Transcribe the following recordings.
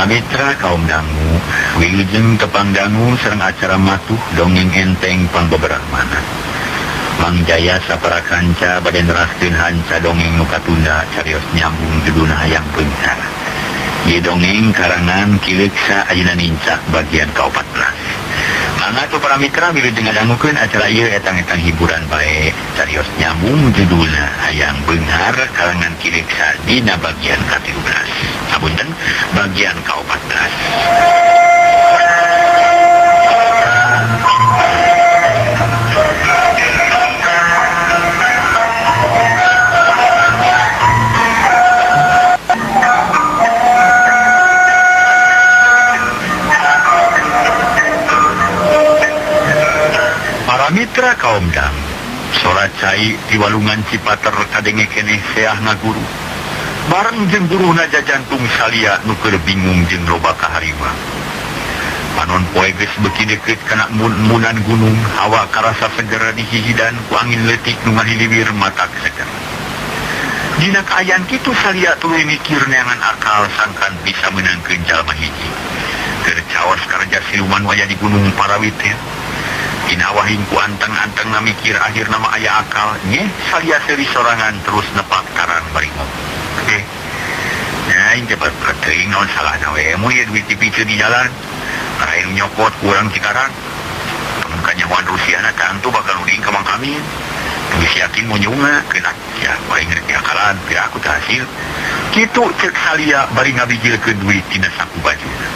Mitra kaum dangu wilujeng tepang dangu sareng acara matuh dongeng enteng pangbeberahmana. Mang Jaya sapara kanca bade neraskeun hanca dongeng nu katunda carios nyambung judulna Hayang Beunghar. Ieu dongeng karangan Ki Leuksa ayeuna nincak bagian ka-14. Mangga tuh para mitra wilujeng ngadangukeun acara ieu etang-etang hiburan bae carios nyambung judulna Hayang Beunghar karangan Ki Leuksa dina bagian ka-13. Hapunten, bagian ka-14. Para mitra kaum dang, sora cai di walungan Cipater kadenge keneh seah ngaguru. Bareng jeung buruhna jajantung salia nu keur bingung jeung loba kaharima. Panon poe geus beuki deukeut kana munan gunung, hawa karasa seger dihihidan ku angin leutik nu ngahiliwir matak seger. Dina kaayaan kitu salia tuluy mikir neangan akal sangkan bisa meunangkeun jalma hiji. Keur caos karaja siluman nu aya di Gunung Parawit teh. Dina wahing ku anteng-anteng mikir akhirna mah aya akal, nyeh salia seuri sorangan terus nepak tarang bari ngomong. Nah, ini cepat teuing naon salahna we mun ieu duit dipiceu di jalan. Lain nyokot kurang Cikarang. Lamun kanyahoan Rusiana tangtu bakal uding ka Mang Kamin. Geus yakin mau nyunga kena ya paling ngerti akalan pira aku teu hasil. Kitu ceuk salia bari ngabijilkeun duit tina saku bajuna.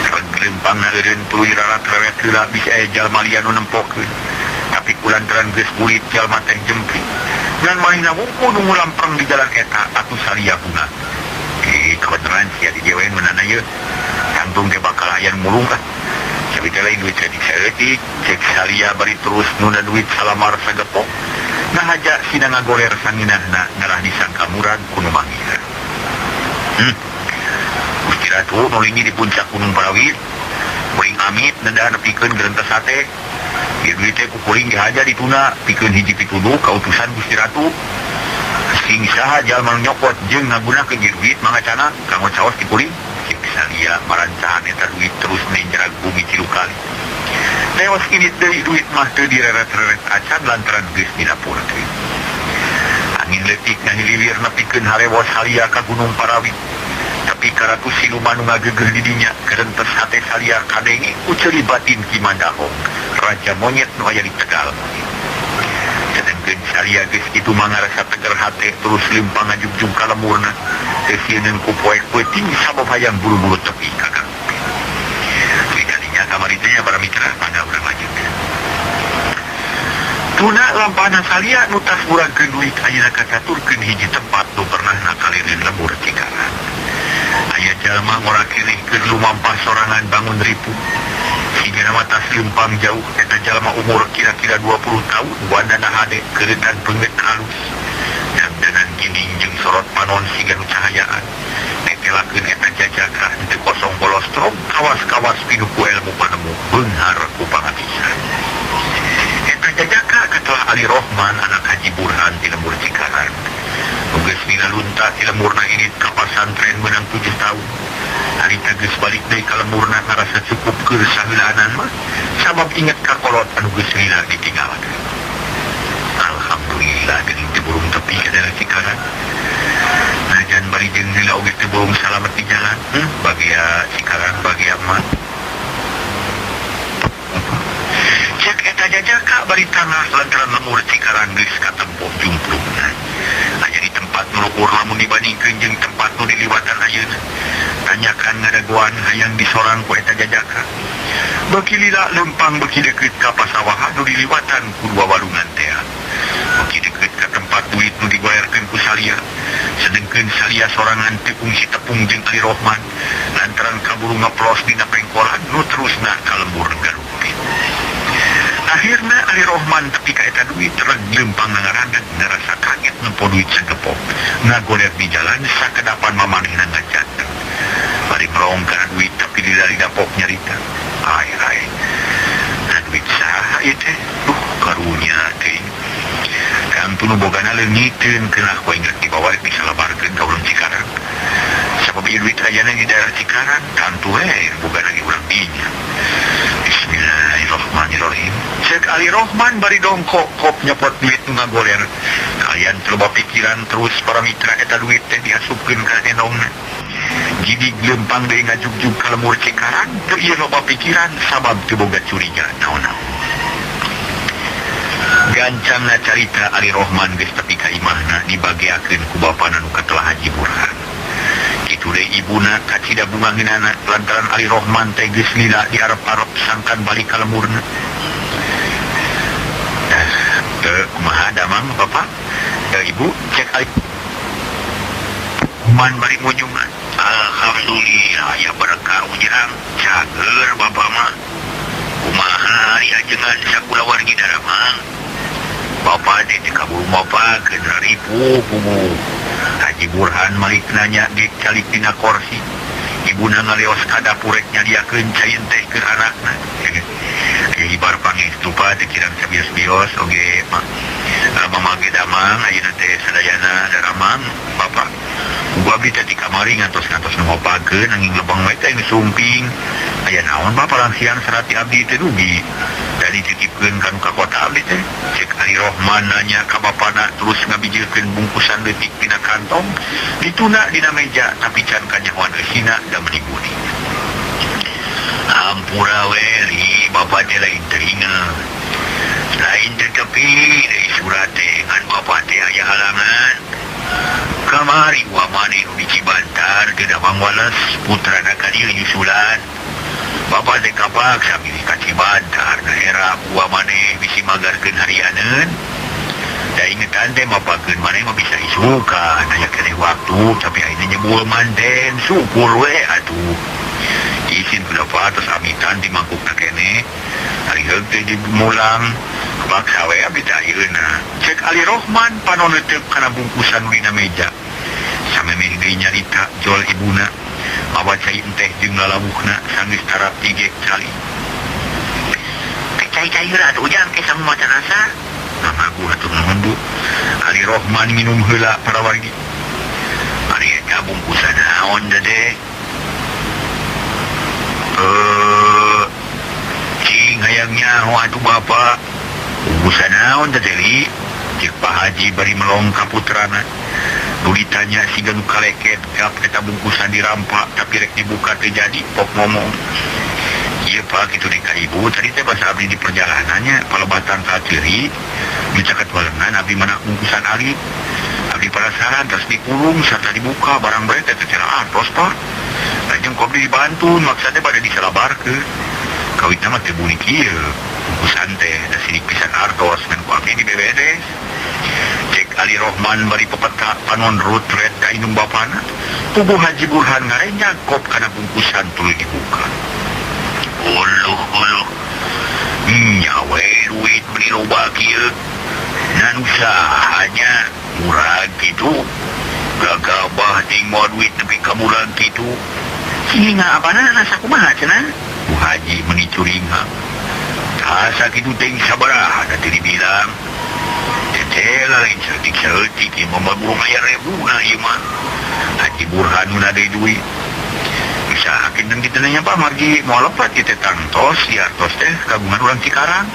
Reg lempang eureun tuluy rarat-raret heula bisi aya jalma lian nu nempokeun. Tapi kulantaran geus burit jalma teh jempling. Ngan manehna wungkul nu ngulampang di jalan eta atuh salia bunga. Kebeneran sia di dewe menana ieu. Tangtung ge bakal aya nu mulung ah. Sabi teh lain duit saeutik saeutik, cek salia bari terus nunda duit salamar sagepok. Nah haja sina ngagoler sanginahna ngarah disangka murag ku nu manggihna. Gusti Ratu nu linggih di puncak Gunung Parawit, kuring amit nedah nepikeun gerentes sate. Ieu duit teh ku kuring dihaja dituna pikeun hiji pituduh kautusan Gusti Ratu. Sing saha jalma nu nyokot jeung ngagunakeun ieu duit mangga cana kanggo caos ti kuring. Cek salia marancahan eta duit terus nenjrag bumi 3 kali. Lewas ini deui duit mah teu direret-reret acan lantaran geus didapurkeun. Angin leutik ngahiliwir nepikeun harewos salia ka Gunung Parawit. Tapi karatu siluman nu ngagegeuh di dinya kerentes hate salia kadenge ku ceuli batin Ki Mandahong, raja monyet nu aya di Tegal. Sedengkeun salia geus kitu mah ngarasa teger hate terus lempang ngajugjug ka lemurna. Teu sieun ku poek peuting sabab hayang buru-buru tepi ka Kang Upin. Tuluy kadinya kamari teh nya para mitra mangga urang lanjutkeun. Tuna lampahna salia nu tas muragkeun duit ayeuna kacaturkeun hiji tempat nu pernah nakalireun lembur Cikarang. Aya jalma ngora keneh keur lumampah sorangan bangun ripuh. Sigana mah tas lempang jauh eta jalma umur kira-kira 20 tahun wandana hade keuretan beungeut halus. Dangdanan gining jeung sorot panon siga nu cahayaan. Netelakeun eta jajaka henteu kosong bolostrong kawas-kawas pinuh ku ilmu panemu beunghar ku pangabisan. Eta jajaka katelah Ali Rohman anak Haji Burhan ti lembur Cikarang. Nu geus lila lunta ti lemburna ini ka pasantren meunang 7 tahun. Harita geus balik deui ka lemburna ngarasa cukup keur saheulaanan mah sabab inget ka kolot anu geus lila ditinggalkeun. Alhamdulillah geuning teu burung tepi ka daerah Cikarang. Najan bari jeung lila oge teu burung salamet di jalan. Bagia Cikarang bagia mah. Cek eta jajaka bari tangah lantaran lemur Cikarang geus katempo jumplungna. Aya di tempat nu luhur lamun dibandingkeun jeung tempat nu diliwatan ayeuna. Tanyakan ngadagoan hayang disorang ku eta jajaka. Beuki lila lempang beuki deukeut ka pasawahan nu diliwatan ku dua walungan tea. Beuki deukeut ka tempat duit nu digolerkeun ku salia. Sedengkeun salia sorangan teu kungsi tepung jeung Ali Rohman lantaran kaburu ngeplos dina pengkolan nu terusna ka lembur Garupit. Akhirna Ali Rohman tepi ka eta duit reg lempang ngarandag ngarasa kaget nempo duit sagepok ngagoler di jalan sakedapan mamanehna ngajanteng. Bari ngerong kana duit tapi lila-lila pok nyarita. Ai ai. Nah duit saha ieu teh? Duh karunya teuing. Kang tunu bogana leungiteun keunah ku inget dibawa disalabarkeun ka urang Cikarang. Sabab Tapi duit ayana di daerah Cikarang tangtu we boga lagi urang dinya. Bismillahirrahmanirrahim. Cek Ali Rohman bari dongkok kop nyopot duit nu ngagoler. Kalian coba pikiran terus para mitra eta duit teh diasupkeun ka enongna. Jidig lempang deui ngajugjug ka lemur Cikarang teu ieu loba pikiran sabab teu boga curiga naon-naon. Gancangna carita Ali Rohman geus tepi ka imahna dibageakeun ku bapana nu katelah Haji Burhan. Kitu deui ibuna kacida bungaheunana lantaran Ali Rohman teh geus lila diarep-arep sangkan balik ka lemurna. Teu kumaha damang bapak? Teu ibu cek Ali Rohman bari munjungan. Alhamdulillah aya berkah ujang cager bapak mah. Kumaha ari ajengan sakulawargi daramang? Bapak teh teu kaburu mapakeun raripuh puguh. Haji Burhan malik nanya ge calik dina korsi. Ibuna ngaleos ka dapur rek nyadiakeun cai teh keur anakna. Aya hibar pangestu pa teh kirang sabios-bios oge mama ge damang ayeuna teh sadayana daramang bapak. Ku abdi teh ti kamari ngantos-ngantos nu ngopakeun angin lebang we teh sumping. Aya naon bapak langsiang serati abdi teh dugi. Da dititipkeun ka nu ka kota abdi teh. Cek Ali Rohman nanya ka bapana terus ngabijilkeun bungkusan leutik tina kantong dituna dina meja tapi can kanyahoan eusina da meuni guni. Hampura we li bapa teh lain teu inget. Lain teu tepi deui surat teh ngan bapa teh aya halangan. Kamari wa maneh nu di Cibantar teu damang wales putrana ka dieu nyusulan. Bapa teh kapaksa milih ka Cibantar daerah ku wa maneh bisi magarkeun harianeun. Da ingetan teh mapakeun maneh mah bisa isukan aya keneh waktu tapi ayeuna nyebul manten syukur we atuh. Isin ku dapat tos amitan di mangkukna keneh. Ari heug teh dimulang kapaksa we abdi teh ayeuna. Cek Ali Rohman panon leuteuk kana bungkusan nu dina meja. Samemeh deui nyarita jol ibuna mawa cai enteh jeung lalawuhna sanggeus tarap tigek cali. Cai-cai heula atuh ujang ke samu macan asa. Mamagu hatur nuhun Bu. Ali Rohman minum heula para wargi. Ari eta bungkusan naon teh? Cing hayang nyaho atuh bapa. Bungkusan naon teh li? Cek Pak Haji bari melong ka putrana. Nu ditanya siga nu kaleket gap eta bungkusan dirampak tapi rek dibuka teu jadi pok ngomong. Ieu Pak kitu deui ka ibu tadi teh basa abdi di perjalanannya palebatan ka ciri nu caket walengan abdi mana bungkusan alit. Abdi penasaran terus dikurung serta dibuka barang bae teh teh atos Pak. Lajeng ku abdi dibantu maksudna bade disalabarkeun. Kawitna mah teu bunyi kieu bungkusan teh da sidik pisan artos ngan ku abdi dibeberes. Cek Ali Rohman bari pepeta panon rutret ka indung bapana. Puguh Haji Burhan ngarenjag kop kana bungkusan tuluy dibuka. Uluh uluh. Nyawe duit beli loba kieu. Nan usahanya murag kitu. Gagabah ting moal duit nepi ka murag kitu. Sihinga apana sakumaha cenah? Bu Haji meuni curinga. Tah sakitu ting sabaraha da teu dibilang. Teteh lain saeutik-saeutik ieu mah burung aya rebuna ieu mah. Haji Burhan nu deui duit. Bisa kinten kitu nya Pak margi moal lepat ieu teh tangtos di artos teh kagungan urang Cikarang.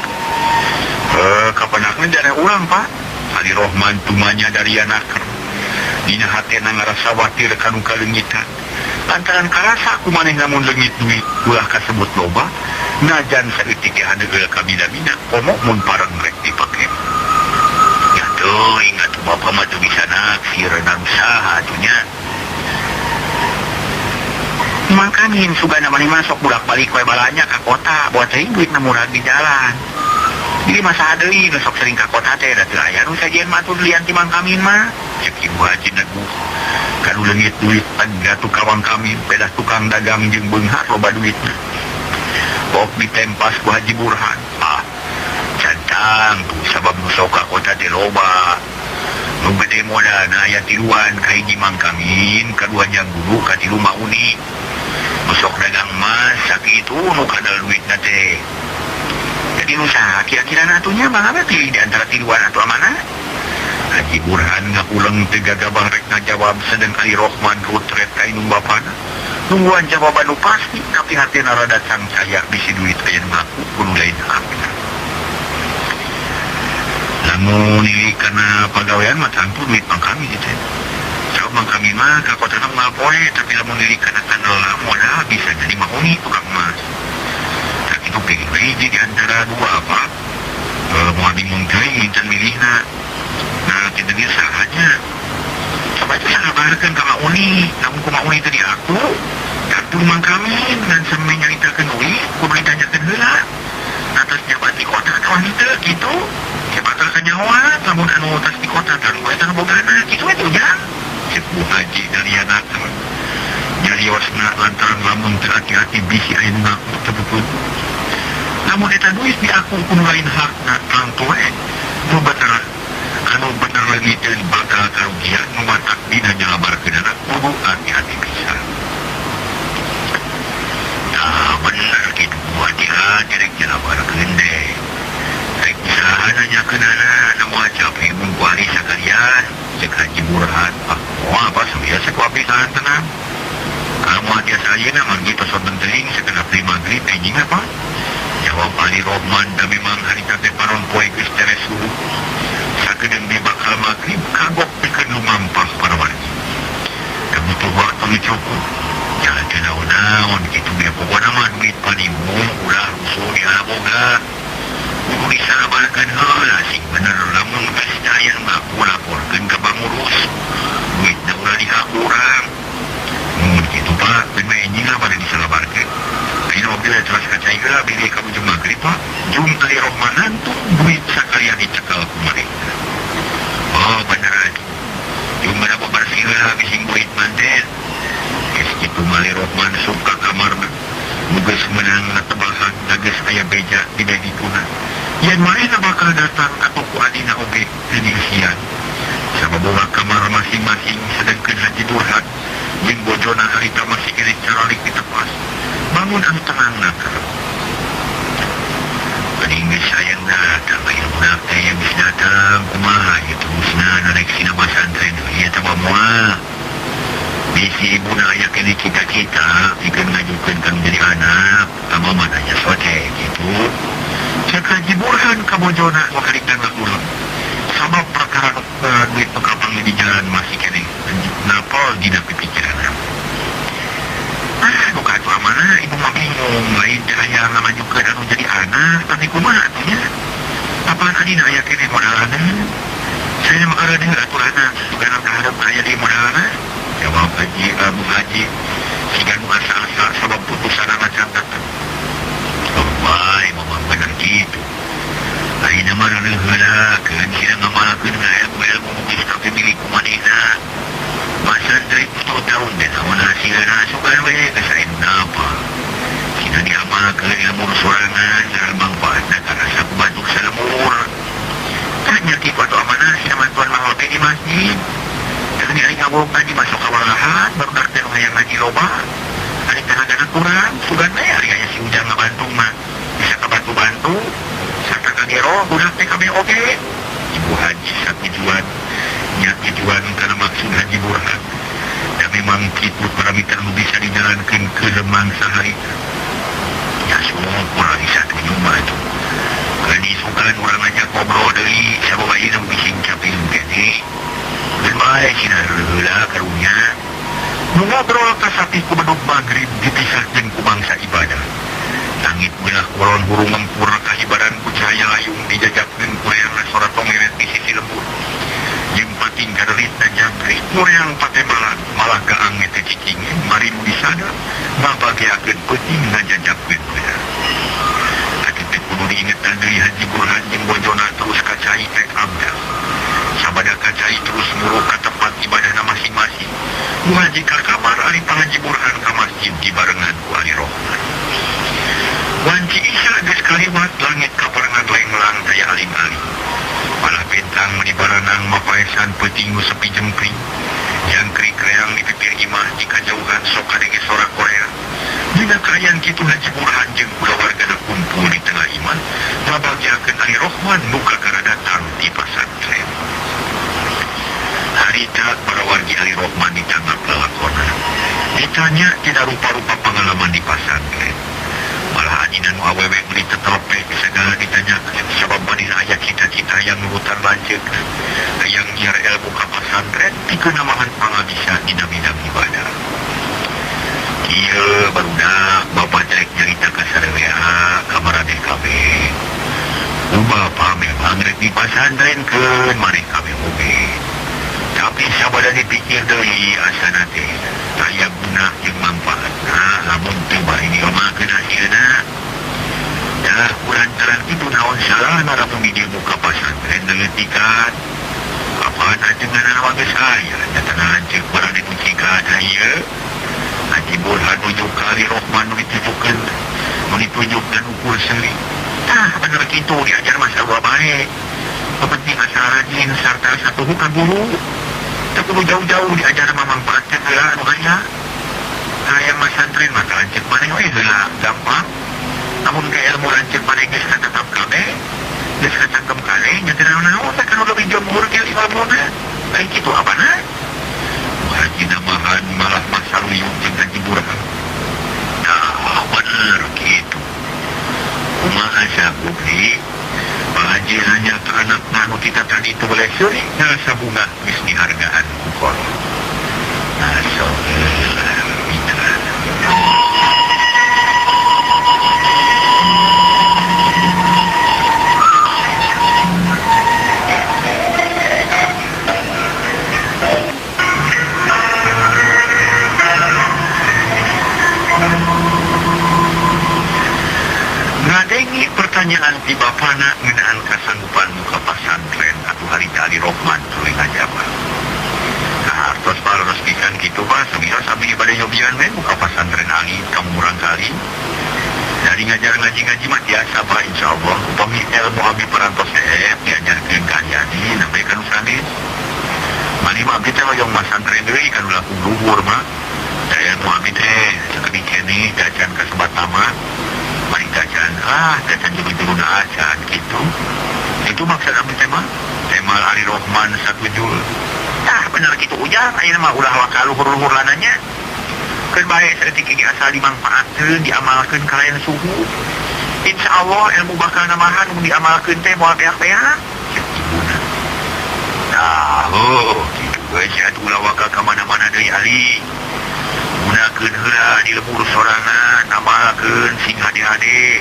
Kapanakna daerah urang Pak. Ali Rohman tumanya dari anaker. Dina hatena ngarasa watir kanu kaleungitan. Lantaran karasa ku maneh lamun leungit duit ulah kasebut loba najan saeutik ge haneul ka bina-bina komo mun pareng rek dipake. Ya teuing atuh bapa mah teu bisa naksir dan usaha atuh nya. Mangkanin sugana maneh mah sok bolak-balik we balanja ka kota buat teuing duitna murag di jalan. Jadi masa deui nu sok sering ka kota teh da teu aya nu sajian mah atuh lian ti Mang Kamin mah. Cek Ibu Haji neguh. Kanu leungit duit pan tukang Mang Kamin pedah tukang dagang jeung beunghar loba duitna. Pok ditempas ku Haji Burhan. Ah, cantang tuh sabab nu sok ka kota teh loba. Nu gede modalna aya tiluan kahiji Mang Kamin, kadua Jang Guru, katilu Mauni. Nu sok dagang emas sakitu nu kadal duitna teh. Jadi nu saha kira-kira atuh nya Bang Abed pilih di antara tiluan atuh mana? Haji Burhan ngahuleng teu gagabah rek ngajawab sedeng Ali Rohman rutret ka indung bapana. Nungguan jawaban nu pasti tapi hatina rada cangcaya bisi duit aya nu ngaku kudu lain hakna. Lamun nilik kana pagawean mah tangtu duit mang kami teh. Sabab mang kami mah ka kotana unggal poe tapi lamun nilik kana kandela modal bisa jadi mahoni tukang emas. Tah kitu pilih we hiji di antara dua apa moal bingung teuing intan milihna. Nah kinten ieu saha nya. Coba teh ngabarkeun ka Ma Uni, lamun ku Ma Uni teu diaku, tangtu mang kami ngan samemeh nyaritakeun duit kudu ditanyakeun heula. Atas jabat di kota atawa henteu kitu. Ke bakal kanyahoan lamun anu tas di kota tangtu eta nu bogana kitu we Ujang. Ceuk Bu Haji Daliana teh nyariosna lantaran lamun teu ati-ati bisi aya nu ngaku teu puputu. Lamun eta duit diaku ku nu lain hakna tangtu we nu bener. Anu bener leungiteun bakal karugian nu matak dina nyalabarkeunana kudu hati-hati pisan. Tah bener kitu hati-hati rek nyalabarkeun teh. Rek saha nanyakeunana na moal cape mun ku ari sakalian ceuk Haji Burhan. Ah moal bah sabiasa ku abdi tahan tenang. Ah moal tiasa ayeuna mah ge tos sonten teuing sagenap deui magrib enjing apa. Jawab Ali Rohman da memang harita teh panon poe geus teres subuh. Sakedeung ge bakal magrib kagok pikeun lumampah para wargi. Da butuh waktu nu cukup. Nya teu naon-naon kitu ge pokona mah duit panimu ulah rusuh dialaboga. Kudu disalabarkeun heula sing bener lamun geus teu aya nu ngaku laporkeun ka pangurus. Duitna ulah dihak urang. Mun kitu Pak, keun we enjing lah bade disalabarkeun. Ayeuna mah bila teras ka cai heula bilih ka ujung magrib Pak. Jung Ali Rohman nangtung duit sakalian dicekel ku mareka. Oh bener atuh. Jung bada babarsih heula bising duit manten. Geus kitu mah Ali Rohman sup ka kamarna. Nu geus meunang natebahan da geus aya beja di dagituna. Yen marehna bakal datang atuh ku adina oge teu dieusian. Sababoga kamar masing-masing sedengkeun Haji Burhan jeung bojona harita masih keneh caralik di tepas bangun anu tenangna kerep. Geuning geus aya nu datang aya budak teh nya geus datang kumaha ieu terusna narek sina pasantren deui atawa moal. Bisi ibuna aya keneh cita-cita pikeun ngajukeun ka nu jadi anak abah mah nanya sote kitu. Ceuk Haji Burhan ka bojona nu harita ngahuleng. Sabab perkara nu duit nu kapanggih di jalan masih keneh napel dina pipikiranna. Ah nu katuh amanah ibu mah bingung lain teh hayang ngamajukeun anu jadi anak tapi kumaha atuh nya. Apaan adina aya keneh modalna. Saya mah eureun aturanna sugana kaharep aya deui modalna. Jawab Haji Bu Haji siga nu asa-asa sabab putusanana can tetep. Oh bae mamah bener kitu. Ayeuna mah reuneuh heula keun sina ngamalkeun ngailmu-ilmu nu geus kapimilik ku manehna. Masantren tujuh taun teh naon hasilna sugan we geus aya nu napa. Sina diamalkeun ilmu nu sorangan ngaran mangfaatna karasa ku batur salembur. Tah nya kitu atuh amanah sina bantuan mahal teh di masjid. Tah ni ari ngabok ngaji masuk kawalahan barudak teh nu hayang ngaji loba. Ari tanagana kurang sugan we ari aya si Ujang ngabantu mah bisa kabantu-bantu sarta kagero budak teh kabeh oge. Ibu Haji satujuan nya tujuan kana maksud Haji Burhan. Da memang kitu parameter nu bisa dijalankeun ke lemang saharita. Nya syukur ari satuju mah atuh. Keun isukan urang ngajak ngobrol deui sabab ayeuna bising caping keneh. Keun bae cenah reureuh heula karunya. Nu ngobrol kasapih ku bedug magrib dipisahkeun ku bangsa ibadah. Langit belah kulon hurung ngempur kahibaran ku cahaya layung dijajakkeun ku reangna sora tongeret di sisi lembur. Jeung pating kareritna jangkrik nu reang patemalan malah gaang ge teu cicingin mari nu disada ngabageakeun peuting ngajajakkeun beunang. Atuh teh kudu diingetan deui Haji Burhan jeung bojona terus ka cai rek abdas. Sabada ka cai terus muruk ka tempat ibadahna masing-masing. Bu Haji ka kamar ari Pak Haji Burhan ka masjid dibarengan ku Ali Rohman. Wanci Isya geus kaliwat langit kaparengan lenglang daya aling-aling. Malah bentang meni baranang mapaesan peuting nu sepi jempling. Jangkrik reang di pipir imah di kajauhan sok kadenge sora Korea. Dina kaayaan kitu Haji Burhan jeung kulawargana kumpul di tengah imah ngabagiakeun Ali Rohman nu kakara datang ti pasantren. Harita para wargi Ali Rohman ditanggap lalakona. Ditanya tidak rupa-rupa pengalaman di pasantren. Malah adina nu awewe meuli tetelepek segala ditanyakeun sabab manehna aya cita-cita yang nurutan lanceuk hayang nyiar ilmu ka pasantren pikeun namahan pangabisa dina bidang ibadah. Kieu barudak bapa teh nyarita ka sarewea ka maraneh kabeh. Ku bapa memang rek dipasantrenkeun maneh kabeh oge. Tapi sabada dipikir deui asana teh aya guna jeung manfaatna lamun teu bari diamalkeun hasilna. Dah kulantaran kitu naon salahna lamun di muka pasantren leuletikan. Apaan ajengan mah geus aya datana lanceuk maraneh nu cikan ieu. Haji Burhan nuju ka Ali Rohman nu ditujukeun nu ditunjukkeun ukur seuri. Tah bener kitu diajar mah sarua bae. Nu penting asal rajin sarta satuhu ka guru. Teu kudu jauh-jauh diajar mah mangpaatkeun heula anu aya. Hayang masantren mah ka lanceuk maneh we heula gampang. Lamun ke ilmu lanceuk maneh geus katetap kabeh, geus kacangkem kabeh nya teu naon-naon teh kanu leuwih jemur ge ilmuna. Lain kitu apana? Haji namahan malah masaluyuk jeung Haji Burhan. Tah bener kitu. Kumaha sakupi? Pak Haji nanya ka anakna nu tita tadi teu boleh seuri ngarasa bungah geus dihargaan ku kolot. Ngaso heula mitra. Ngadengi pertanyaan ti bapana ngeunaan kasanggupan muka pasantren atuh harita Ali Rohman tuluy ngajawab. Kahartos baleres pisan kitu bah sumios abdi bade nyobian we muka pasantren Ali ka murangkali. Dari ngajar ngaji-ngaji mah tiasa bah insyaallah upami ilmu abdi parantos heep diajarkeun ka adi-adi nambe ka nu sanes. Mani mah abdi teh hoyong masantren deui kanu langkung luhur mah. Da ilmu abdi teh sakedik keneh da can kasebat tamat. Bari tacan ah tacan juru-juruna acan kitu. Itu maksud abdi teh mah. Temal Ali Rohman satujul. Tah bener kitu ujang ayeuna mah ulah waka luhur-luhur lananya. Keun bae saeutik ge asal dimangpaatkeun diamalkeun kalayan suhu. Insyaallah ilmu bakal namahan mun diamalkeun teh moal beak-beak. Cek ibuna. Tah heuh kitu we sia atuh ulah waka ka mana-mana deui Ali. Gunakeun heula di lembur sorangan amalkeun sing hade-hade.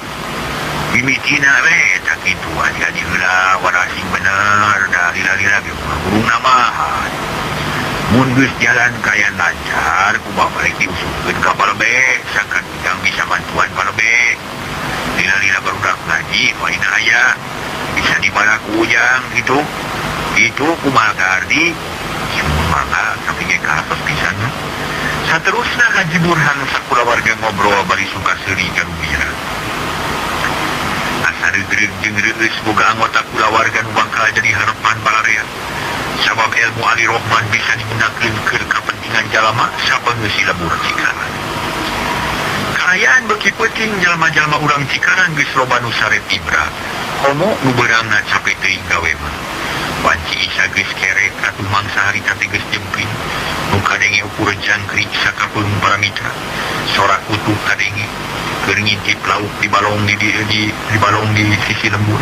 Mimitina we eta kitu adi-adi heula warasing bener da lila-lila ge guru namahan. Mun geus jalan kaayaan lancar ku bapa rek diusupkeun ka palebe sangkan ujang bisa bantuan palebe. Lila-lila barudak ngaji nu ayeuna aya bisa dibala ku ujang kitu. Kitu kumaha Gardi sumur mangga tapi ge kahatos pisan mah. Saterusna Haji Burhan sakulawarga ngobrol bari suka seuri garubira. Asa reugreug jeung reueus boga anggota kulawarga nu bakal jadi harepan balarea. Sabab ilmu Ali Rohman bisa digunakeun keur kapentingan jalma sabeungeusi lembur Cikarang. Kaayaan beuki peuting jalma-jalma urang Cikarang geus loba nu sare tibra, komo nu beurangna cape teuing gawe mah. Wanci Isa geus kerek atuh mangsa harita teh geus jemping. Nu kadenge ukur jangkrik sakapeung para mitra. Sora kutuh kadenge keur ngintip lauk di balong di, di, di, di balong di sisi lembur.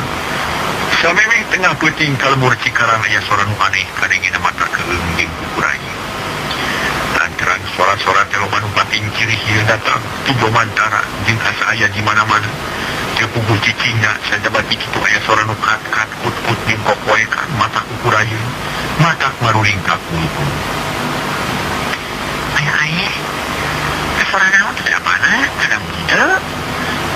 Samemeh tengah peuting ka lembur Cikarang aya sora nu aneh kadenge na mata keung jeung kukurayun. Lantaran sora-sora teh loba nu pating cirih ieu datang ti Jomantara jeung asa aya di mana-mana. Teu puguh cicingna sajaba ti kitu aya sora nu kat-kat kut-kut jeung kokoekan mata kukurayun matak maruringkak bulu-bulu. Aya aye teh sora naon teh apana kadang henteu.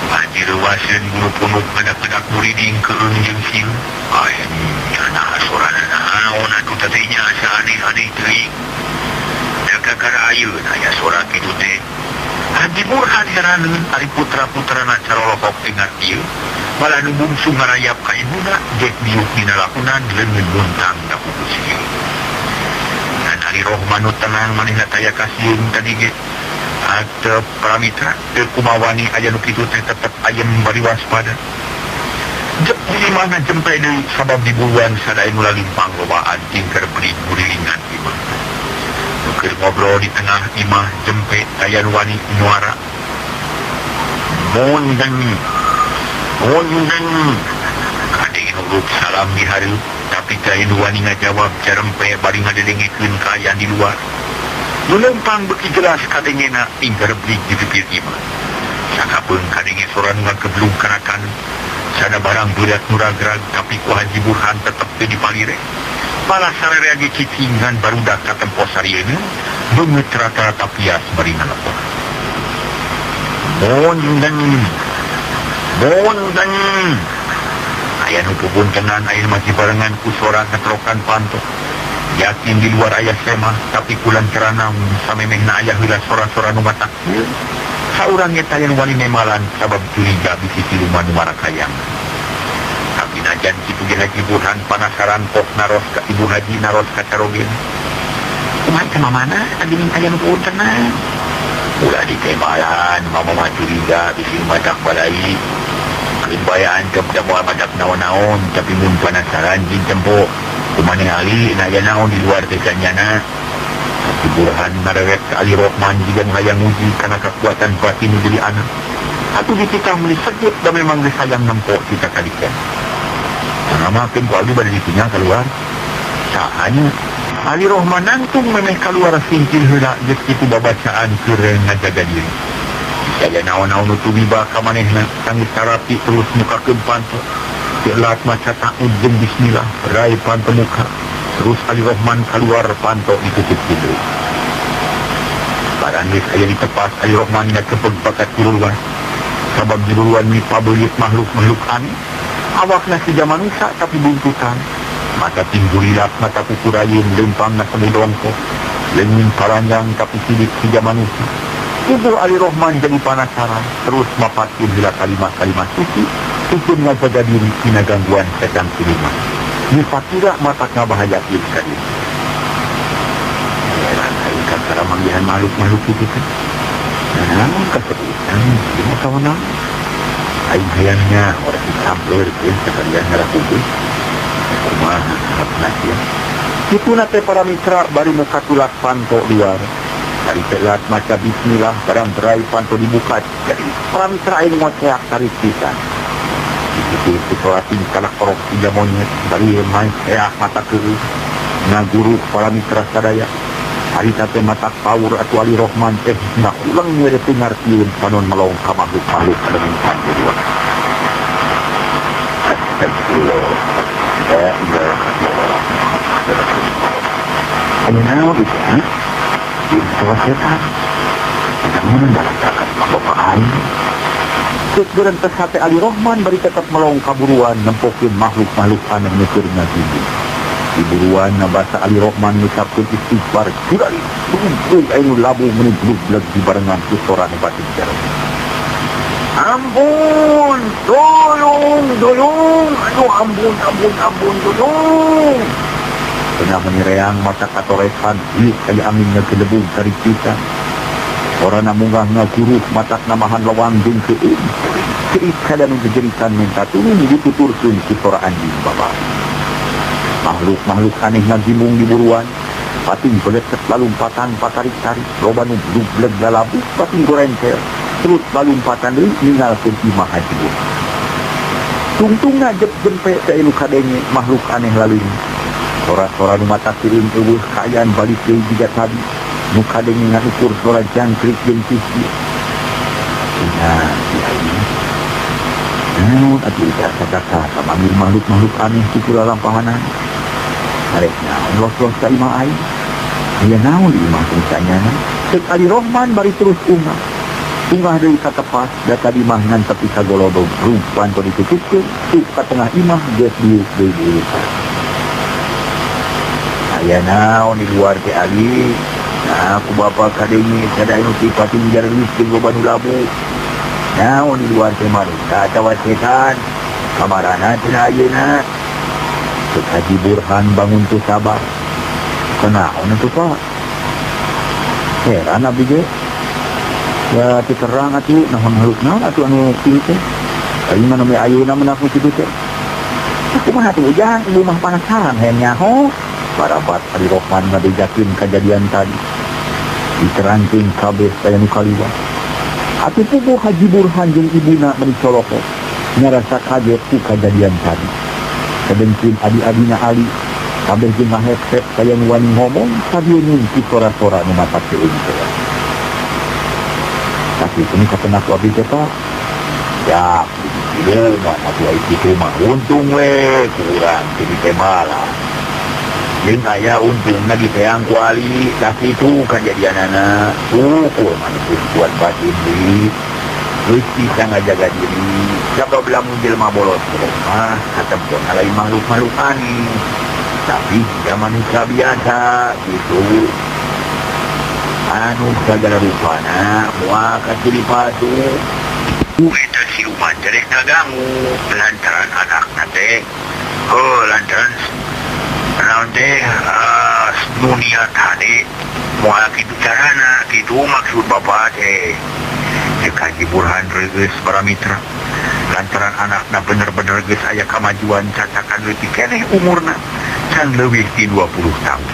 Haji reuwaseun bulu punuk ngadak-ngadak muriding keung jeung sieun. Aye nya sora naon atuh teh nya asa aneh-aneh teuing. Da kakara ayeuna aya sora kitu teh. Haji Burhan heraneun ari putra-putrana carolohok teu ngartieun. Malah nu bungsu ngarayap ka ibuna jek diuk dina lakunan leungeun buntang da pupu sieun. Dan Ari Rohman nu tenang manehna taya kasieun tadi ge. Atep para mitra teu kumawani aya nu kitu teh tetep ayem bari waspada. Jep Di imahna jempe deui sabab di buruan sadaya nu lalimpang loba anjing keur beli gulilingan imah. Nu keur ngobrol di tengah imah jempe aya nu wani nyuara. Mondeng mondeng kadenge huruf salam di hareup tapi teu aya nu wani ngajawab carempe bari ngadedengekeun kaayaan di luar. Nu leumpang beuki jelas kadengena tinggal beli di pipir imah. Sakapeung kadenge sora nu ngageblug kana taneuh. Sada barang berat nu ragrag tapi ku Haji Burhan tetep teu dipalire. Malah sararea ge cicing ngan barudak katempo sarieuna beungeut rata-rata pias bari ngalepeh. Mondeng mondeng aya nu pubuntenan aya nu masih barengan ku sora ngetrokan panto. Yakin di luar aya semah tapi kulancarana samemehna aya heula sora-sora nu matak sieun. Saurang ge taya nu wani nemalan sabab curiga bisi siluman nu marakayang. Tapi najan kitu ge Haji Burhan panasaran kok naros ka Ibu Haji naros ka caroge. Kumaha teh mamana geuning aya nu pupuntenan. Ulah ditemalan mama mah curiga bisi nu matak balai. Keun bae antep da moal matak naon-naon tapi mun panasaran jin tempo kumaha ningali na aya naon di luar teh sanyana. Haji Burhan ngarewek ka Ali Rohman jiga nu hayang nguji kana kakuatan batin nu jadi anak. Atuh dititah meuli segut da memang geus hayang nempo cita kadiken. Nangamakeun ku abdi bade ditinggal keluar. Sahanya Ali Rohman nangtung memeh kaluar singkir heula geus kitu babacaan keur ngajaga diri. Aya naon-naon nu tumiba ka manehna tangis tarapi terus mukakeun panto. Teu maca ta'ud jeung bismillah rai panto muka. Terus Ali Rohman keluar panto ditutup pintu. Barang geus aya di tepas Ali Rohman ngakepeg bakat juluan. Sabab juluan mi pabelit makhluk-makhluk aneh. Awakna siga manusia tapi buntutan. Mata tinggulilak, mata kukurayeun, lempangna semu dongkok. Leungit paranjang tapi sidik siga manusia. Tubuh Ali Rohman jadi panasaran. Terus mapatkeun heula kalimat-kalimat suci. Pikeun ngajaga diri tina gangguan setan siluman. Dipakira mata ngabahayakeun ka diri. Heran aing kakara manggihan makhluk-makhluk kitu teh. Naon kasebutan ieu mah kawanang. Aing hayangnya orang disampeurkeun sakalian ngarakukeun. Kumaha harapna sia. Kituna teh para mitra bari muka tulak panto luar. Dari telat maca bismillah barang berai panto dibuka. Jadi para mitra aing ngoceak tarik pisan. Itu sholat kalah korok tiga monyet bari main seak mata keueuh ngaguru para mitra sadaya. Harita teh mata paur atuh Ali Rohman teh ngakulang we teu ngartieun panon melong ka makhluk-makhluk anu mintan di luar. Astagfirullah. La ilaha illallah. Aya naon itu, ha? Itu setan. Namun barang bapak aing. Cek gerentes hate Ali Rohman bari tetep melong kaburuan nempokeun makhluk-makhluk aneh nu keur ngaginding. Di buruan nabasa Ali Rohman ngucapkeun istighfar curali tungtung aya nu labuh meuni blug-blug dibarengan ku sora nu batin jero. Ampun, tolong, tolong, aduh ampun, ampun, ampun, tolong. Tengah meuni reang mata katoresan, ieu aya angin ngagelebug tarik pisan. Orana munggah ngaguruh matak namahan lawang jeung keueum. Ceuit kada nu jejeritan minta tulung dituturkeun ku sora anjing bapak. Makhluk-makhluk aneh ngagimbung di buruan. Pating beletet lalumpatan patarik-tarik, loba nu blug-bleg lalabuh pating gorentel. Terus lalumpatan deui ninggalkeun imah Haji Burhan. Tungtungna jep jempe teh nu kadenge makhluk aneh laleunya. Sora-sora nu mata seureun eueuh kaayaan balik deui jiga tadi. Nu kadenge nganukur sora jangkrik jeung sisir. Nah, si aing. Naon atuh kata-kata kamanggil makhluk-makhluk aneh ku lalampahanan. Arek naon los-los ka imah aing. Aya naon di imah teh? Ceuk Ali Rohman bari terus ungah. Ungah deui ka tepas da tadi mah ngan tepi ka golodog rupan teu ditutupkeun, cuk ka tengah imah geus diuk deui diurusan. Aya naon di luar teh Ali? Nah, ku bapa kadenge sada anu sipatin jareulis jeung loba nu labuh. Naon di luar teh manusia atawa setan? Kamarana cenah ayeuna? Ceuk Haji Burhan bangun teu sabar. Kunaon atuh Pak? Heran abdi ge. Ya teu terang atuh naon makhluk naon atuh anu kieu teh. Aing mah nembe ayeuna mah aku kitu teh. Kumaha tuh Ujang, ibu mah penasaran hayang nyaho. Barabat Ali Rohman ngabejakeun kajadian tadi. Diterangkeun kabeh aya nu kaliwat. Atuh puguh Haji Burhan jeung ibuna meni coloko nyarasa kaget ku kajadian tadi. Sedengkeun adi-adina Ali kabeh jeung ngahep-hep kaya nu wani ngomong sadieun ku sora-sora nu matak seuing teh. Tapi ini kapenak ku abdi teh Pak. Ya, ieu mah atuh ai kitu mah untung we kurang jadi teh malah. Jeung aya untungna diteang ku Ali, tah kitu kajadianana. Syukur maneh kuat batin deui. Geus bisa ngajaga diri. Sabab lamun jelema bolos mah katempona lain makhluk-makhluk aneh. Tapi jiga manusia biasa gitu. Anu sagala rupana moal kaciri palsu. Eta siluman teh rek ngaganggu lantaran anakna teh. Heuh lantaran naon teh nu niat hade moal kitu carana kitu maksud bapa teh. Cek Haji Burhan regeus para mitra. Lantaran anakna bener-bener geus aya kamajuan cacakan leutik keneh umurna can leuwih ti 20 tahun.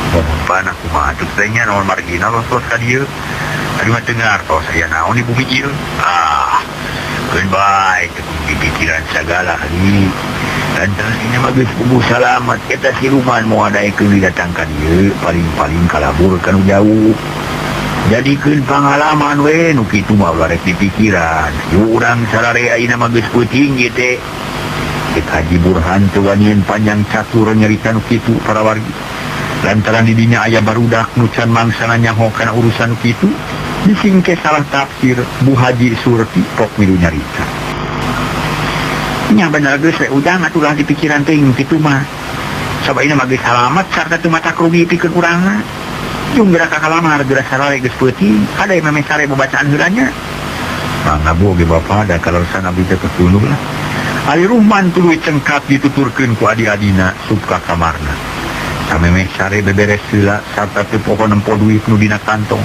Mohon panah kumaha atuh teh nya naon margina los-los ka dieu. Aduh mah teu ngartos aya naon di bumi ieu. Ah, keun bae teu kudu dipikiran sagala li. Lantaran ini mah geus puguh salamat eta siluman moal daekeun didatang ka dieu paling-paling kalabur ka nu jauh. Jadikeun pangalaman we nu kitu mah ulah rek dipikiran. Yu urang sarare ayeuna mah geus peuting ieu teh. Cek Haji Burhan teu wanian panjang catur nyarita nu kitu para wargi. Lantaran di dinya aya barudak nu can mangsana nyaho kana urusan kitu, disingke salah tafsir Bu Haji Surti pok milu nyarita. Nya bener geus we Ujang atuh lah dipikiran teuing kitu mah. Sabaina mah geus salamet sarta teu matak rugi pikeun urangna. Jung geura ka kalamar geura sarare geus peuting, kade memeh sare babacaan heula nya. Mangga bu oge bapa da kaleresan abdi teh ketuluh lah. Ali Ruhman tuluy cengkat dituturkeun ku adi-adina sup ka kamarna. Samemeh sare beberes heula sarta teu poho nempo duit nu dina kantong.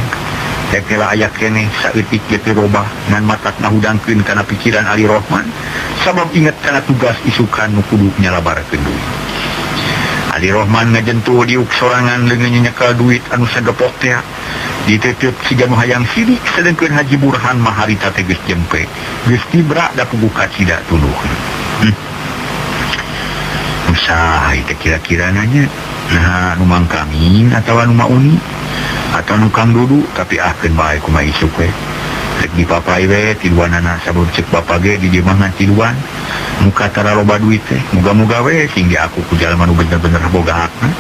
Tetela aya keneh saeutik ge teu robah ngan matak ngahudangkeun kana pikiran Ali Rohman sabab inget kana tugas isukan nu kudu nyalabarkeun duit. Ali Rohman ngajentuh diuk sorangan leungeun nyekel duit anu sagepok teh. Ditetep siga nu hayang sirik sedengkeun Haji Burhan mah harita teh geus jempe. Geus tibra da puguh kacida tunduhna. Usaha teh kira-kira nanya. Nah, nu Mang Kamin atawa nu Mauni atau nu Kang Dudu tapi ahkeun bae kumaha isuk we. Rek dipapai we tiluanana sabab cek bapa ge di dieu mah ngan tiluan. Muka tara loba duit teh muga-muga we singge aku ku jalma nu bener-bener boga hakna.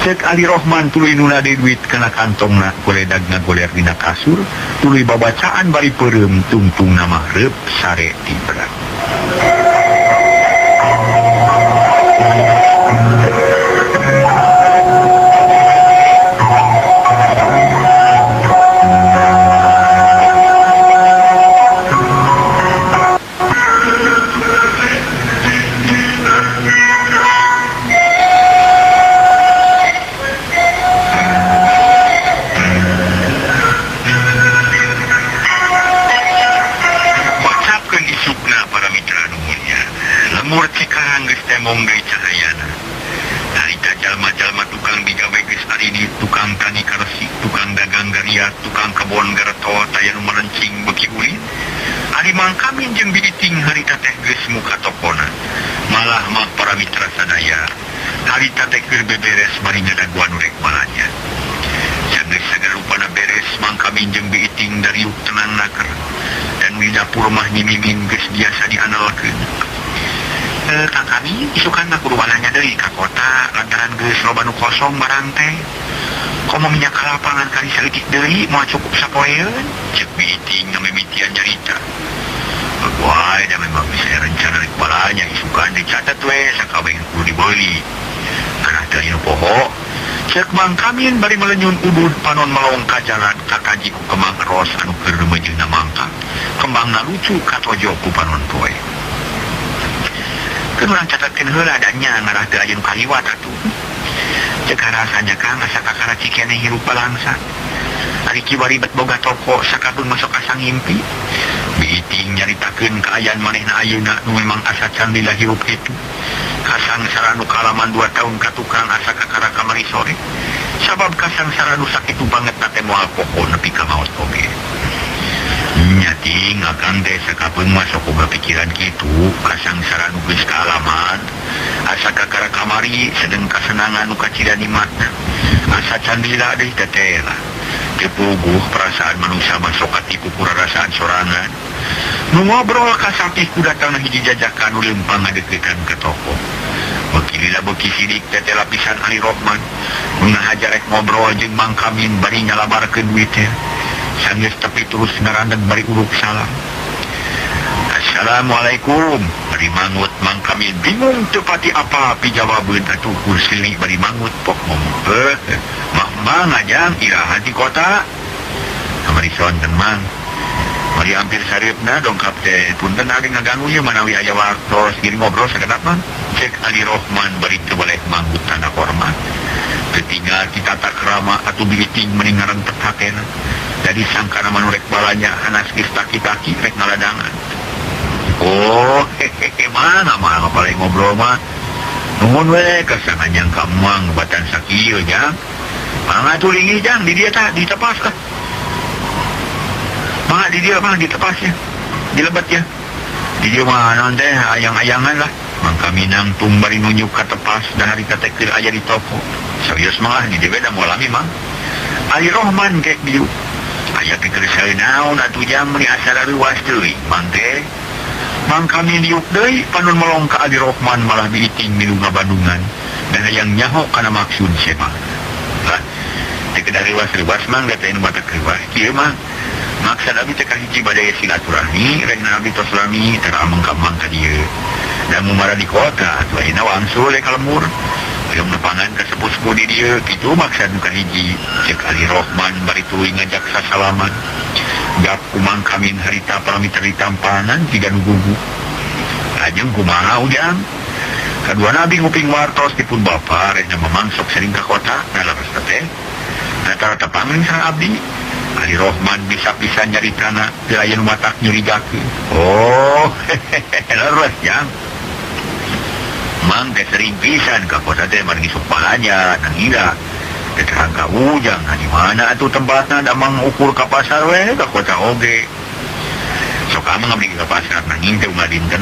Cek Ali Rohman tuluy nuna deui duit kana kantongna goledag ngagoler dina kasur tuluy babacaan bari peureum tungtungna mah reup sare tibra. Bacapkeun isukna para mitra nu mulia. Lemur Cikarang geus temong deui cahayana. Harita jalma-jalma tukang digawe geus arini, tukang tani karesik, tukang dagang gariat, tukang kebon gareto, taya nu malencing beuki ulin. Ari Mang Kamin jeung Biiting harita teh geus muka tokona. Malah mah para mitra sadaya, harita teh keur beberes bari ngadaguan nu rek balanja. Sageus sagala rupana beres, Mang Kamin jeung Biiting dariuk tenang naker. Dan di dapur mah Nyi Mimin geus biasa diandalkeun. Kang Kamin isukan mah kudu balanja deui ka kota lantaran geus loba nu kosong barang teh. Komo minyak kalapa ngan kali saeutik deui moal cukup sapoeun, ceuk Biiting ngamimitian nyarita. Wae da memang bisa rencana rek balanja isukan dicatat we sakabeh nu kudu dibeuli. Karena teu anu poho, ceuk Mang Kamin bari melenyun udud panon melong ka jalan kakaji ku kembang ros anu keur remejeuna mangka. Kembangna lucu katojo ku panon poe. Keur urang catatkeun heula da nya ngarah teu aya nu kaliwat atuh. Ceuk rasanya Kang asa kakara cikeneh hirup balangsa. Ari kiwari bet boga toko sakabeng masuk asa ngimpi. Biiting nyaritakeun kaayaan manehna ayeuna nu memang asa can lila hirup kitu. Kasangsara nu kalaman 2 tahun ka tukang asa kakara kamari sore. Sabab kasangsara nu sakitu banget teh moal poho nepi ka maot oge. Nya ting akang teh sakapeung mah sok boga pikiran kitu, kasangsara nu geus kaalaman asa kakara kamari sedeng kasenangan nu kacida nikmatna. Asa can lila deui teh lah. Teu puguh perasaan manusia mah sok katipu ku rarasaan sorangan. Nu ngobrol ka sapih ku datangna hiji jajakan nu leumpang ngadeuketan ka toko. Beuki lila beuki sidik teh lapisan Ali Rohman. Nu ngahaja rek ngobrol jeung Mang Kamin bari nyalabarkeun duit teh. Sanggeus tepi terus ngarandeg bari uruk salam. Assalamualaikum. Bari mangut Mang Kamin bingung teu pati apa pijawabeun atuh kursili bari mangut pok ngomong. Mak mang ajang iraha di kota. Kamari sonten mang. Mari hampir sareupna dongkap teh punten ari ngaganggu ye manawi aya waktos gini ngobrol sakedap mang. Cek Ali Rohman bari teu baleh manggut tanda hormat. Ketinggal ti tata krama atuh biiting meni ngarentep hatena. Jadi sangkana mah nu rek balanja hanas geus taki-taki rek ngaladangan. Oh, hehehe mana mah apalagi ngobrol mah. Nuhun we kasana nyangka mang batan sakieu jang. Mangga atuh linggih jang di dieu tah ditepas lah. Mangga di dieu mah ditepas ya. Dilebet ya. Di dieu mah naon teh ayang-ayangan lah. Mangka minang tung bari nunjuk ka tepas da harita teh keur aya di toko. Serius mah di dieu da moal lami mang. Ali Rohman kek dieu. Aya teh keur naon atuh jang meuni asa rareuwas teuing mang teh. Mang kami diuk deui panun melong ka Ali Rohman malah biiting milu ngabandungan dan hayang nyaho kana maksud sema. Lah teh kedah reuwas-reuwas mang da teh nu matak reuwas kieu mah. Maksad abdi teh kahiji bade silaturahmi rehna abdi tos lami tara ameng ka mang ka dieu. Da mumara di kota atuh ayeuna wangsul we ka lembur. Hoyong nepangan ka sepuh-sepuh di dieu kitu maksad nu kahiji. Ceuk Ali Rohman bari tuluy ngajak sasalaman. Gap kumang kamin harita paramita ditampanan jiga nu gugup. Lajeng kumaha ujang? Kadua nabi nguping wartos dipun bapa rehna mamang sok sering ka kota nah leres teh. Rata-rata pangling sareng abdi. Ali Rohman bisa-bisa nyaritana teu aya nu matak nyurigakeun. Oh, hehehe leres jang. Mang teh sering pisan ka kota teh margi sok balanja nang ira. Teh terang ka ujang, nah di mana atuh tempatna da mang ukur ka pasar we ka kota oge. Sok ameng abdi ka pasar nanging teh unggal dinten.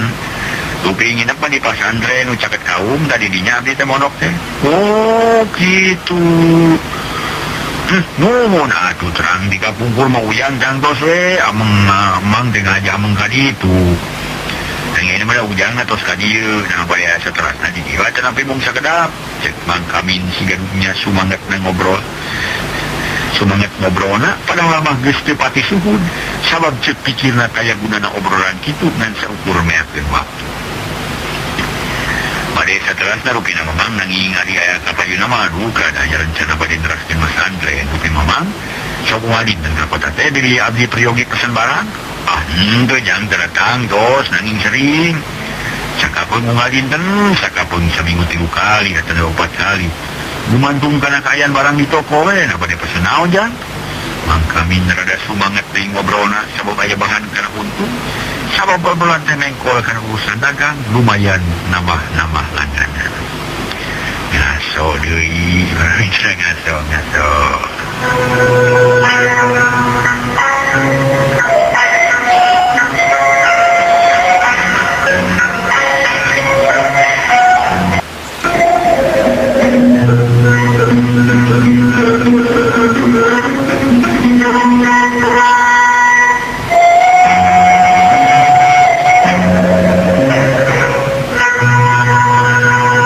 Dupi nginep mah di pasantren nu caket kaum tadi dinya abdi teh mondok teh. Oh kitu. Nuhun atuh terang di kapungkur mah ujang tangtos we ameng amang teh ngajak ameng ka ditu. Nang ieu mah ujang tos ka dieu nah bade asa terasna di dieu teh nampi mung sakedap. Cek Mang Kamin siga nya sumangetna ngobrol. Sumanget ngobrolna padahal mah geus teu pati suhun sabab ceuk pikirna taya gunana obrolan kitu ngan saukur meakeun waktu. Bade saterasna rupina mamang nanging ari aya kapayuna mah duka da aya rencana bade neraskeun masantren rupi mamang sok moal dinten ka kota teh bilih abdi peryogi pesen barang. Ah henteu jang teu datang tos nanging sering. Sakapeung unggal dinten, sakapeung saminggu 3 kali atawa 4 kali. Gumantung kana kaayaan barang di toko we, nah bade pesen naon jang? Mang Kamin rada sumanget deui ngobrolna sabab aya bahan kana untung. Sabab obrolan teh mengkol kana urusan dagang lumayan nambah-nambah langganan. Ngaso deui, ngaso ngaso.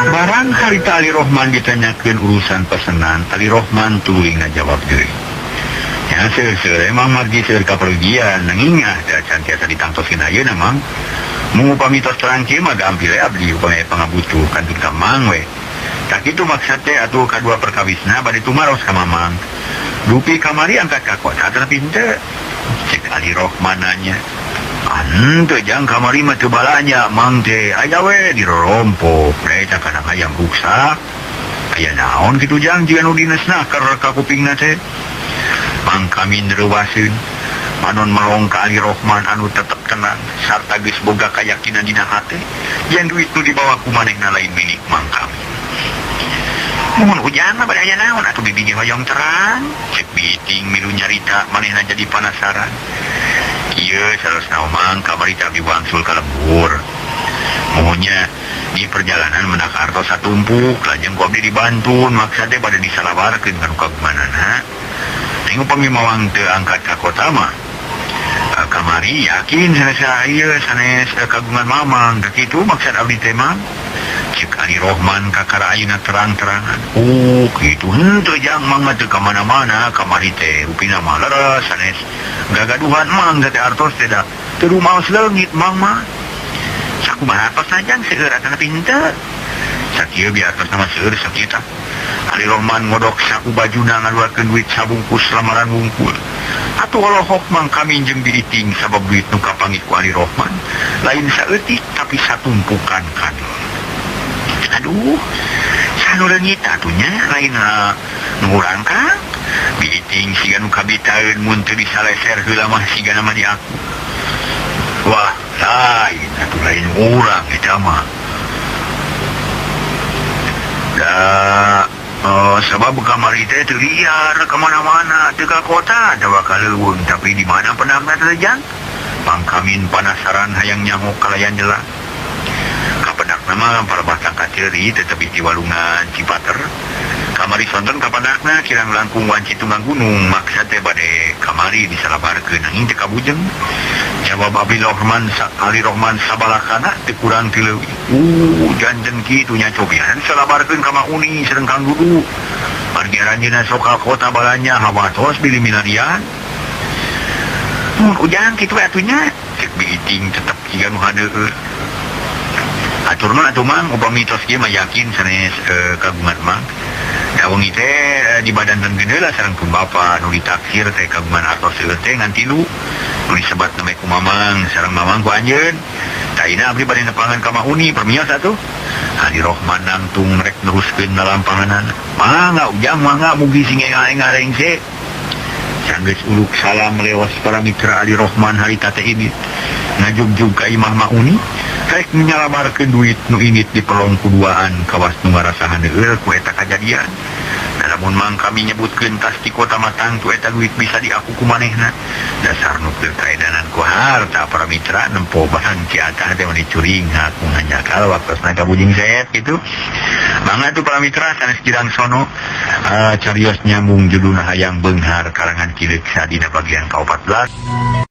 Barang harita Ali Rohman ditanyakeun urusan pesenan, Ali Rohman tuluy ngajawab deui. Ya seueur emang margi seueur kapergian nanging ah da can tiasa ditangtoskeun ayeuna mang. Mung upami tos terang kieu mah gampil we abdi upami aya pangabutuh kantun ka mang we. Tah kitu maksad teh atuh kadua perkawisna bade tumaros ka mamang. Dupi kamari angkat ka kota tapi henteu. Cek Ali Rohman nanya. Henteu jang kamari mah teu balanja mang teh aya we dirorompok we tah kana hayam ruksak. Aya naon kitu jang jiga nu dinesna keur ka kupingna teh. Mang Kamin reuwaseun. Panon melong ka Ali Rohman anu tetep tenang sarta geus boga kayakinan dina hate yen duit nu dibawa ku manehna lain milik Mang Kami. Mun ujang mah bade aya naon atuh bibi ge hoyong terang, cek Biiting milu nyarita manehna jadi panasaran. Ieu saleresna Mang kamari teh abdi wangsul ka lembur. Muhunnya di perjalanan mendak artos satumpuk lajeng ku abdi dibantun maksad teh bade disalabarkeun ka nu kagumanana. Neng upami mawang teu angkat ka kota mah kamari yakin sanes ieu sanes kagungan mamang tah kitu maksad abdi teh mah. Cek Ali Rohman kakara ayeuna terang-terangan. Oh kitu henteu jang mang mah teu ka mana-mana kamari teh rupina mah leres sanes gagaduhan mang teh artos teh da teu rumaos leungit mang mah. Sakumaha artos jang seueur atana pinter. Sakieu bi artos mah seueur sakieu tah. Ali Rohman ngodok saku bajuna ngaluarkeun duit sabungkus lamaran wungkul. Atuh olohok Mang Kamin jeung Biiting sabab duit nu kapanggih ku Ali Rohman lain saeutik tapi satumpukan kadol. Aduh, sanu leungit atuh nya lain nu urang Kang. Biiting siga nu kabitaeun mun teu disaleser heula mah sigana mah diaku. Wah, lain atuh lain urang eta mah. Da sabab kamari teh teu liar ka mana-mana teu ka kota atawa ka leuweung tapi di mana pendakna teh jang? Mang Kamin panasaran hayang nyaho kalayan jelas. Kapendakna mah palebah tangkaceuri tetapi di walungan Cipater. Kamari sonten kapendakna kirang langkung wanci tunggang gunung maksad teh bade kamari disalabarkeun nanging teu kabujeng. Jawab Abi Rohman Ali Rohman sabalakana teu kurang ti leuwih. Janten kitu nya cobian salabarkeun ka Mak Uni sareng Kang Dudu. Margi aranjeunna sok ka kota balanja hawatos bilih milarian. Mun ujang kitu we atuh nya cek Biiting tetep jiga nu hadeueut. Atur nuhun atuh Mang upami tos kieu mah yakin sanes kagungan Mang. Da wengi teh di badan tengkeun heula sareng pun bapa nu ditaksir teh kagungan artos seueur teh ngan tilu. Nu disebat name ku Mamang sareng Mamang ku anjeun. Taina abdi bade nepangan ka Mak Uni permios atuh. Ali Rohman nangtung rek neruskeun lalampanganana. Mangga ujang mangga mugi sing engal-engal rengse. Sanggeus uluk salam leos para mitra Ali Rohman harita teh ini ngajugjug ka imah Mak Uni rek nyalabarkeun duit nu indit di pelong kuduaan kawas nu ngarasa haneueul ku eta kajadian. Da lamun Mang Kami nyebutkeun tas ti kota matang tu eta duit bisa diaku ku manehna. Dasar nu keur kaedanan ku harta para mitra nempo barang Ciatah teh mani curinghak mun hanjakal waktosna ka bujing seet kitu. Mangga tuh para mitra sanes kirang sono carios nyambung judulna Hayang Beunghar karangan Ki Leksa dina bagian ka-14.